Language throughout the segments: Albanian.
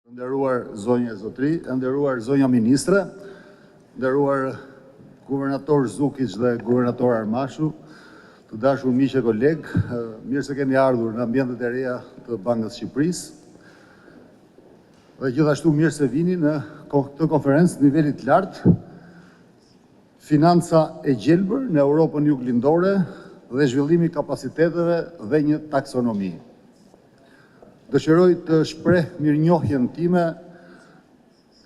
Të nderuar zonja e zotërinj, E nderuar zonja ministre, Të nderuar guvernator Zukiç dhe guvernator Armashu, Të dashur miq e kolegë, Mirë se keni ardhur në ambientet e reja të Bankës së Shqipërisë dhe gjithashtu mirë se vini në këtë konferencë të nivelit të lartë "Financa e gjelbër në Europën Juglindore dhe zhvillimi i kapaciteteve dhe një taksonomi". Dëshiroj të shpreh mirënjohjen time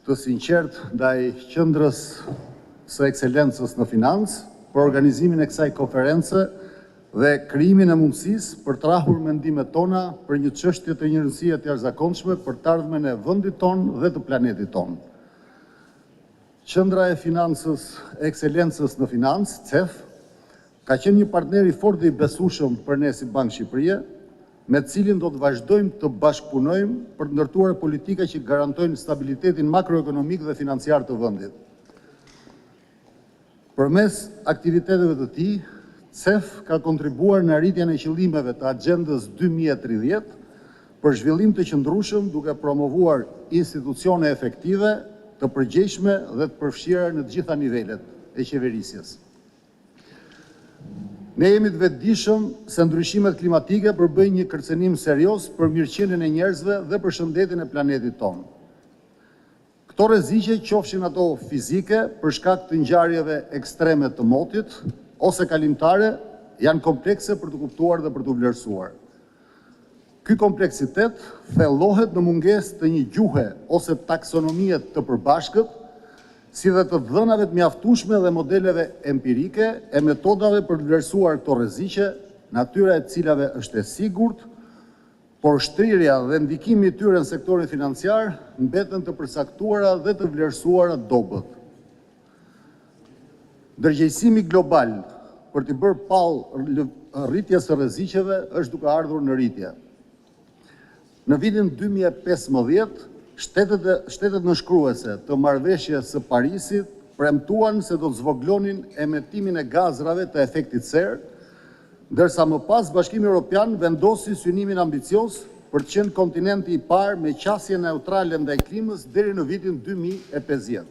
të sinqertë ndaj Qendrës së Ekselencës në Financë për organizimin e kësaj konference dhe krijimin e mundësisë për të rrahur mendimet tona për një çështje të një rëndësie të jashtëzakonshme për të ardhmen e vendit tonë dhe të planetit tonë. Qendra e Ekselencës në Financë, CEF, ka qenë një partner i fortë dhe i besueshëm për ne si Bankë Shqipërie, me të cilin do të vazhdojmë të bashkëpunojmë për të ndërtuar politika që garantojnë stabilitetin makroekonomik dhe financiar të vendit. Përmes aktiviteteve të tij, CEF ka kontribuar në arritjen e qëllimeve të Axhendës 2030 për zhvillim të qëndrueshëm, duke promovuar institucione efektive, të përgjegjshme dhe të përfshira në të gjitha nivelet e qeverisjes. Ne jemi të vetëdijshëm se ndryshimet klimatike përbëjnë një kërcënim serioz për mirëqenien e njerëzve dhe për shëndetin e planetit tonë. Këto rreziqe, qofshin ato fizike, për shkak të ngjarjeve ekstreme të motit, ose kalimtare, janë komplekse për t'u kuptuar dhe për t'u vlerësuar. Ky kompleksitet thellohet në mungesë të një gjuhe ose taksonomie të përbashkët, si dhe të të dhënave të mjaftueshme dhe modeleve empirike e metodave për të vlerësuar këto rreziqe, natyra e të cilave është e sigurt, por shtrirja dhe ndikimi i tyre në sektorin financiar mbeten të përcaktuara dhe të vlerësuara dobët. Ndërgjegjësimi global për t'i bërë ballë rritjes së rreziqeve është duke ardhur në rritje. Në vitin 2015, shtetet nënshkruese të Marrëveshjes së Parisit premtuan se do të zvogëlonin emetimin e gazrave të efektit serë, ndërsa më pas Bashkimi Evropian vendosi synimin ambicioz për të qenë kontinenti i parë me qasje neutrale ndaj klimës deri në vitin 2050.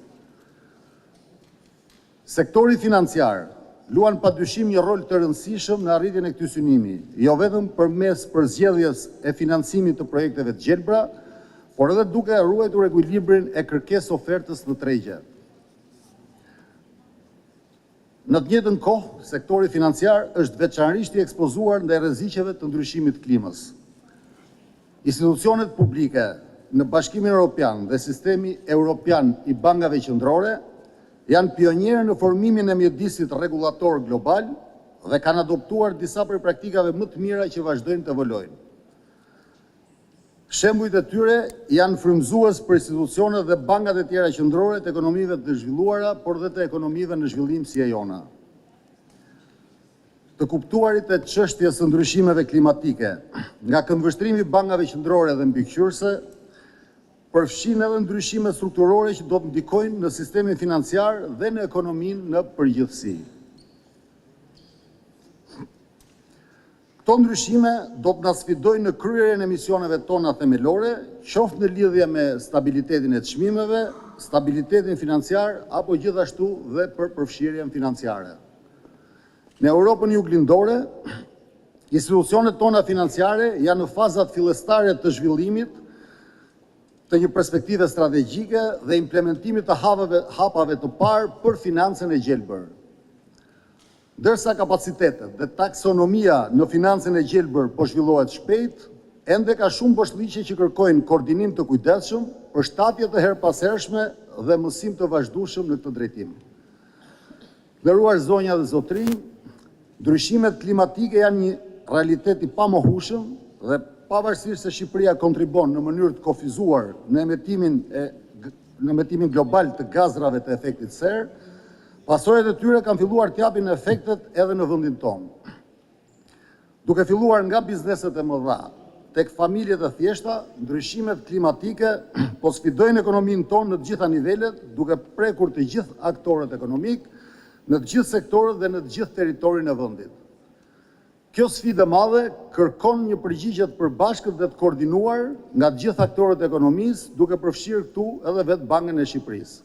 Sektori financiar luan pa dyshim një rol të rëndësishëm në arritjen e këtij synimi, jo vetëm përmes përzgjedhjes e financimit të projekteve të gjelbra, por edhe duke ruajtur ekuilibrin e kërkesë-ofertës në tregje. Në të njëjtën kohë, sektori financiar është veçanërisht i ekspozuar ndaj rreziqeve të ndryshimit të klimës. Institucionet publike në Bashkimin Evropian dhe sistemi evropian i bankave qendrore janë pionierë në formimin e mjedisit rregullator global dhe kanë adoptuar disa prej praktikave më të mira që vazhdojnë të evoluojnë. Shembujt e tyre janë frymëzues për institucionet dhe bankat e tjera qendrore të ekonomive të zhvilluara, por edhe të ekonomive në zhvillim si e jona. Të kuptuarit e çështjes së ndryshimeve klimatike nga këndvështrimi i bankave qendrore dhe mbikëqyrëse, përfshin edhe ndryshime strukturore që do të ndikojnë në sistemin financiar dhe në ekonominë në përgjithësi. Këto ndryshime do të na sfidojnë në kryerjen e misioneve tona themelore, qoftë në lidhje me stabilitetin e çmimeve, stabilitetin financiar apo gjithashtu dhe për përfshirjen financiare. Në Europën Juglindore, institucionet tona financiare janë në fazat fillestare të zhvillimit të një perspektive strategjike dhe implementimit të hapave të parë për financën e gjelbër. Ndërsa kapacitetet dhe taksonomia në financën e gjelbër po zhvillohet shpejt, ende ka shumë boshllëqe që kërkojnë koordinim të kujdesshëm, përshtatje të herëpashershme dhe mësim të vazhdueshëm në këtë drejtim. Të nderuar zonja dhe zotërinj, Ndryshimet klimatike janë një realitet i pamohueshëm dhe pavarësisht se Shqipëria kontribuon në mënyrë të kufizuar në emetimin global të gazrave të efektit serë, pasojat e tyre kanë filluar të japin efektet edhe në vendin tonë. Duke filluar nga bizneset e mëdha te familjet e thjeshta, ndryshimet klimatike po sfidojnë ekonominë tonë në të gjitha nivelet, duke prekur të gjithë aktorët ekonomikë, në të gjithë sektorët dhe në të gjithë territorin e vendit. Kjo sfidë e madhe kërkon një përgjigje të përbashkët dhe të koordinuar nga të gjithë aktorët e ekonomisë, duke përfshirë këtu edhe vetë Bankën e Shqipërisë.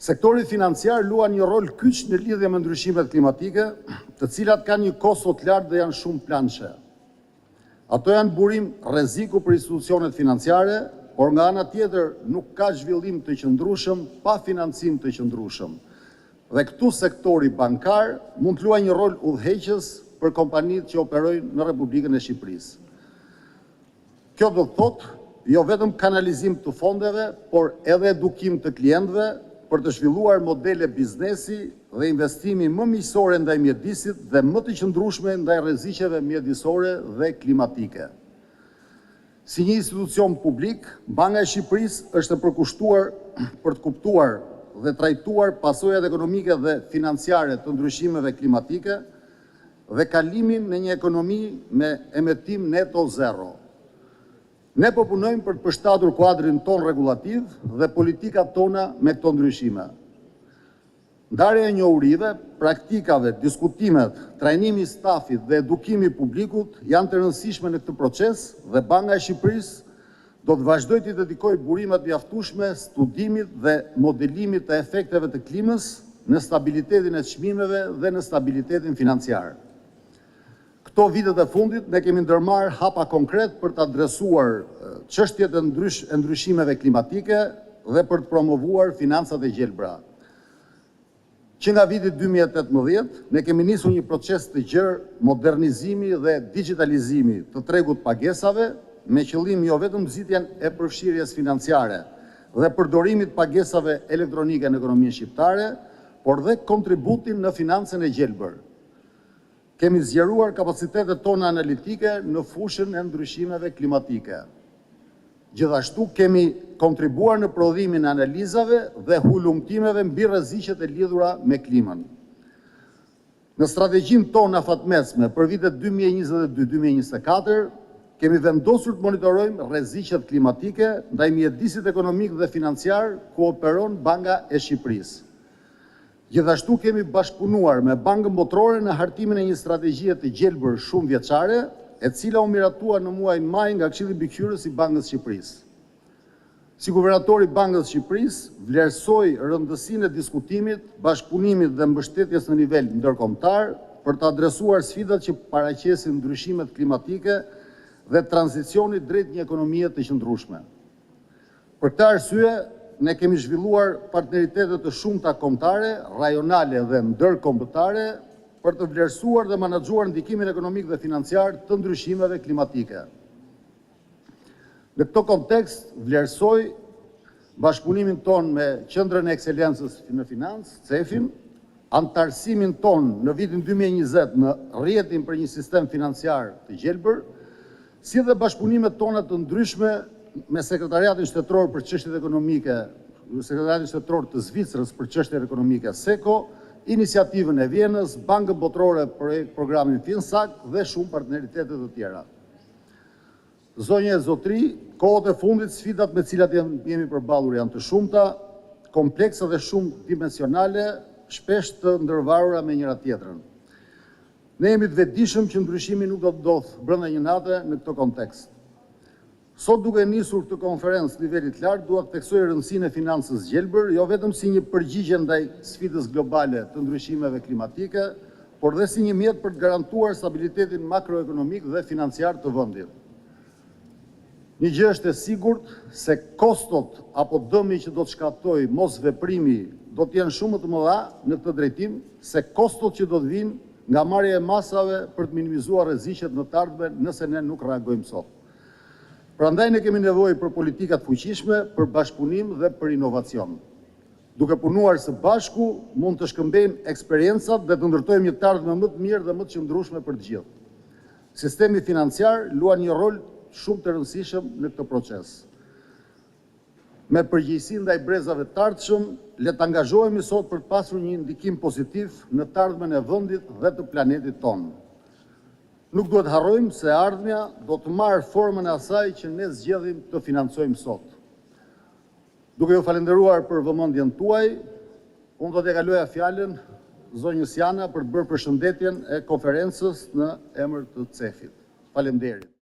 Sektori financiar luan një rol kyç në lidhje me ndryshimet klimatike, të cilat kanë një kosto të lartë dhe janë shumëplanëshe. Ato janë burim rreziku për institucionet financiare, por nga ana tjetër nuk ka zhvillim të qëndrueshëm pa financim të qëndrueshëm. Dhe këtu sektori bankar mund të luajë një rol udhëheqës për kompanitë që operojnë në Republikën e Shqipërisë. Kjo do të thotë jo vetëm kanalizim të fondeve, por edhe edukim të klientëve për të zhvilluar modele biznesi dhe investimi më miqësore ndaj mjedisit dhe më të qëndrueshme ndaj rreziqeve mjedisore dhe klimatike. Si një institucion publik, Banka e Shqipërisë është e përkushtuar për të kuptuar dhe trajtuar pasojat ekonomike dhe financiare të ndryshimeve klimatike dhe kalimin në një ekonomi me emetim neto zero. Ne po punojmë për të përshtatur kuadrin tonë rregullativ dhe politikat tona me këto ndryshime. Ndarja e njohurive, praktikave, diskutimet, trajnimi i stafit dhe edukimi i publikut janë të rëndësishme në këtë proces dhe Banka e Shqipërisë do të vazhdojë t'i dedikojë burime të mjaftueshme studimit dhe modelimit të efekteve të klimës në stabilitetin e çmimeve dhe në stabilitetin financiar. Këto vitet e fundit ne kemi ndërmarrë hapa konkretë për të adresuar çështjet e ndryshimeve klimatike dhe për të promovuar financat e gjelbra. Që nga viti 2018, ne kemi nisur një proces të gjerë modernizimi dhe digjitalizimi të tregut të pagesave, me qëllim jo vetëm nxitjen e përfshirjes financiare dhe përdorimit të pagesave elektronike në ekonominë shqiptare, por dhe kontributin në financën e gjelbër. Kemi zgjeruar kapacitetet tona analitike në fushën e ndryshimeve klimatike. Gjithashtu, kemi kontribuar në prodhimin e analizave dhe hulumtimeve mbi rreziqet e lidhura me klimën. Në strategjinë tonë afatmesme për vitet 2022-2024, kemi vendosur të monitorojmë rreziqet klimatike ndaj mjedisit ekonomik dhe financiar ku operon Banka e Shqipërisë. Gjithashtu kemi bashkëpunuar me Bankën Botërore në hartimin e një strategjie të gjelbër shumëvjeçare, e cila u miratua në muajin maj nga Këshilli Mbikëqyrës i Bankës së Shqipërisë. Si Guvernator i Bankës së Shqipërisë, vlerësoj rëndësinë e diskutimit, bashkëpunimit dhe mbështetjes në nivel ndërkombëtar për të adresuar sfidat që paraqesin ndryshimet klimatike dhe tranzicioni drejt një ekonomie të qëndrueshme. Për këtë arsye, ne kemi zhvilluar partneritete të shumta kombëtare, rajonale dhe ndërkombëtare për të vlerësuar dhe menaxhuar ndikimin ekonomik dhe financiar të ndryshimeve klimatike. Në këtë kontekst, vlerësoj bashkëpunimin tonë me Qendrën e Ekselencës në Financë, CEF-in, anëtarësimin tonë në vitin 2020 në rrjetin për një sistem financiar të gjelbër, si dhe bashkëpunimet tona të ndryshme me Sekretariatin Shtetëror për Çështjet Ekonomike, Sekretariatin Shtetëror të Zvicrës për Çështjet Ekonomike SECO, Iniciativën e Vjenës, Bankën Botërore për programin FINSAC dhe shumë partneritete të tjera. Zonja e zotërinj, kohët e fundit sfidat me të cilat jemi përballur janë të shumta, komplekse dhe shumëdimensionale, shpesh të ndërvarura me njëra-tjetrën. Ne jemi të vetëdijshëm që ndryshimi nuk do të ndodhë brenda një nate në këtë kontekst. Sot duke nisur këtë konferencë të nivelit të lartë, dua të theksoj rëndësinë e financës së gjelbër, jo vetëm si një përgjigje ndaj sfidës globale të ndryshimeve klimatike, por dhe si një mjet për të garantuar stabilitetin makroekonomik dhe financiar të vendit. Një gjë është e sigurt se kostot apo dëmi që do të shkaktojë mosveprimi do të jenë shumë më të mëdha në këtë drejtim se kostot që do të vijnë nga marrja e masave për të minimizuar rreziqet në të ardhmen nëse ne nuk reagojmë sot. Prandaj ne kemi nevojë për politika të fuqishme, për bashkëpunim dhe për inovacion. Duke punuar së bashku, mund të shkëmbejmë eksperiencat dhe të ndërtojmë një të ardhme më të mirë dhe më të qëndrueshme për të gjithë. Sistemi financiar luan një rol shumë të rëndësishëm në këtë proces. Me përgjegjësi ndaj brezave të ardhshëm, le të angazhohemi sot për të pasur një ndikim pozitiv në të ardhmen e vendit dhe të planetit tonë. Nuk duhet të harrojmë se e ardhmja do të marrë formën e asaj që ne zgjedhim të financojmë sot. Duke ju falënderuar për vëmendjen tuaj, unë do t'ia kaloja fjalën zonjës Jana për të bërë përshëndetjen e konferencës në emër të CEF-it. Faleminderit.